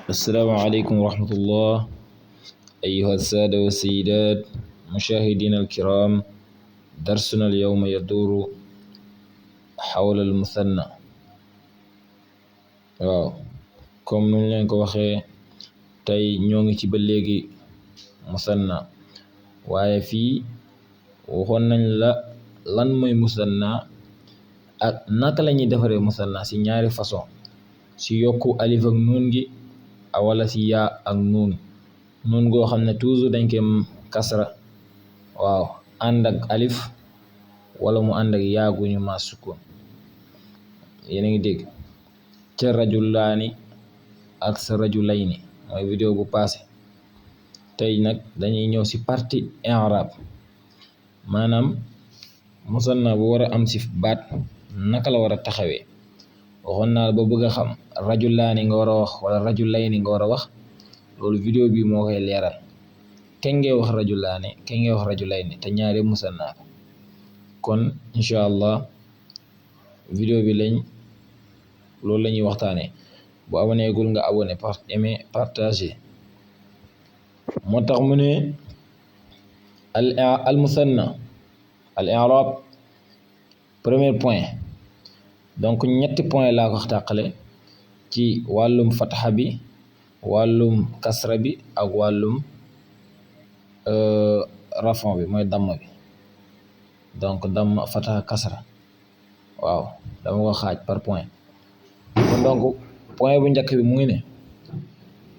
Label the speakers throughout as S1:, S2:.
S1: السلام عليكم ورحمة الله أيها السادة والسيدات مشاهدينا الكرام. درسنا اليوم يدور حول المثنى. waaw comme nuñ leen ko waxee tey ñoo ngi ci ba léegi musanna, waaye fii waxoon nañ la lan mooy musanna ak naka la ñuy defaree musanna ci ñaari façon, ci yokku alif ak nuun gi wala ci yaa ak nuun goo xam ne toujours dañ koy kasra, waaw ànd ak alif wala mu ànd ak yaa gu ñu maas sukkoon. yéen a ngi dégg ca rajulaani ak sa rajulayni mooy vidéo bu passé. tey nag dañuy ñëw ci partie i'rab, maanaam musanna bu war a am ci baat naka la war a taxawee. waxoon naa ba bëgg a xam rajulaani nga war a wax wala rajulayni nga war a wax, loolu vidéo bi moo koy leeral. kañ ngay wax rajulaani kañ ngay wax rajulayni te ñaari musanna la. kon incha allah vidéo bi loolu la ñuy waxtaanee. bu abonné gul nga abonné, aimer, partager. moo tax mu ne al musanna al i'rab premier point. donc ñetti point laa ko tàqale ci wàllum fatxa bi, wàllum kasra bi ak wàllum rafon bi mooy damma bi. donc damma, fatxa, kasra, waaw dama ko xaaj par point. kon donc point bu njëkk bi mu ngi ne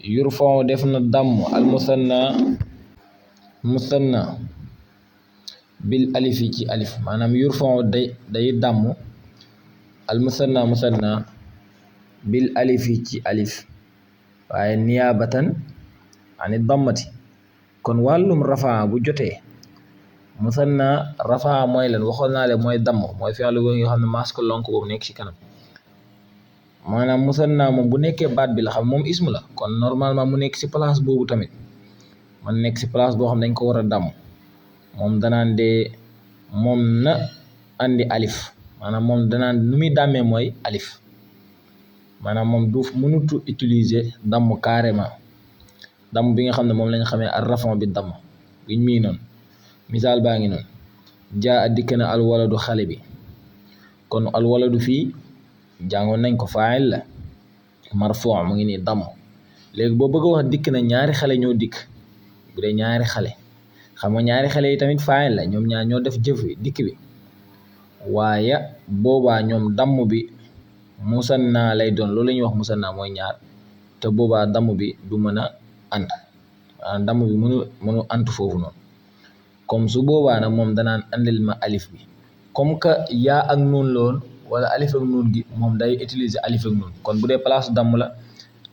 S1: yurfa'u def na damm al musanna bil alifi ci alif, maanaam yurfa'u day damm al musanna bil alifi ci alif, waaye niyaabatan ani dammati. kon wàllum rafaa bu jotee musanna rafaa mooy lan waxoon naa leen mooy damm, mooy fi'lu boobu nga xam ne masque lonk boobu nekk ci kanam. maanaam musanna moom bu nekkee baat bi la xam moom ismu la, kon normalement mu nekk ci place boobu tamit man nekk ci place boo xam ne dañ ko war a damm. moom danaan dee moom na andi alif, maanaam moom danaan nu muy dàmmee mooy alif, maanaam moom du mënutu utiliser damm carrément. damm bi nga xam ne moom lañ xamee ar rafon bi damm biñ mii noonu. misaal baa ngi noonu jaa a dikk na alwaladu xale bi. kon alwaladu fii jàngoon nañ ko faa'il la marfu' mu ngi nii damm. léegi boo bëgg a wax dikk na ñaari xale ñoo dikk, bu dee ñaari xale xam nga ñaari xale yi tamit faa'il la, ñoom ñaar ñoo def jëf bi dikk bi, waaye boobaa ñoom damm bi musanna lay doon. loolu la ñuy wax musanna mooy ñaar, te boobaa damm bi du mën a ànd, maanaam damm bi mënu ànd foofu noonu. comme su boobaa nag moom danaan andil ma alif bi, comme que yaa ak nuun la woon wala alif ak nuun gi, moom day utiliser alif ak nuun. kon bu dee place damm la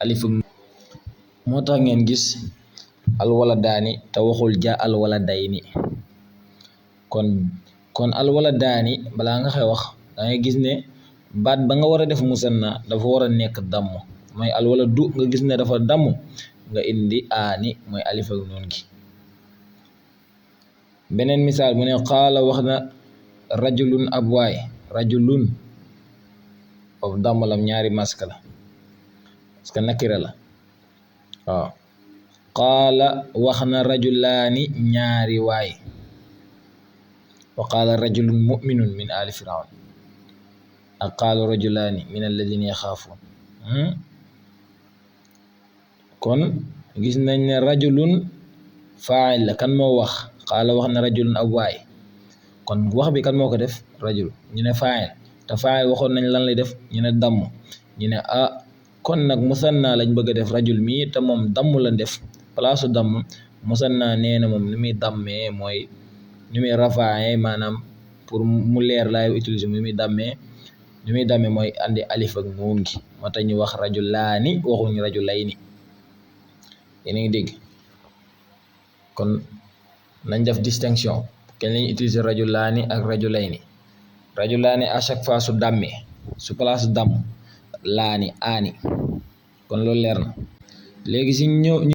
S1: alif ak nuun. moo tax ngeen gis alwaladaani te waxul ja alwaladayni. kon alwaladaani balaa nga koy wax da ngay gis ne baat ba nga war a def musanna dafa war a nekk damm, mooy alwaladu nga gis ne dafa damm, nga indi aani mooy alif ak nuun gi. beneen misaal mu ne qaala wax na rajulun ab waay, rajulun foofu damm lam ñaari maska la parce que nakira la. waaw qaala wax na rajulaani ñaari waay, wa qaala rajulun mu'minun min ali firawn ak qaala rajulaani min alladina yaxaafuun. kon gis nañ ne rajulun faa'il la, kan moo wax qaala wax na rajulun ab waay. kon wax bi kan moo ko def rajul, ñu ne faa'il, te faa'il waxoon nañ lan lay def, ñu ne damm. ñu ne kon nag musanna lañ bëgg a def rajul mii te moom damm la def palaasu damm. musanna nee na moom ni muy dammee mooy ni muy rafaaye, maanaam pour mu leer laay utiliser ni muy dammee mooy andi alif ak nuun gi. moo tax ñu wax rajulaani waxuñu rajulayni. yéen a ngi dégg. kon nañ def distinction kenn lañu utiliser rajulaani ak rajulayni. rajulaani à chaque fois su dammee su place damm laani aani. kon loolu leer na. léegi si ñëw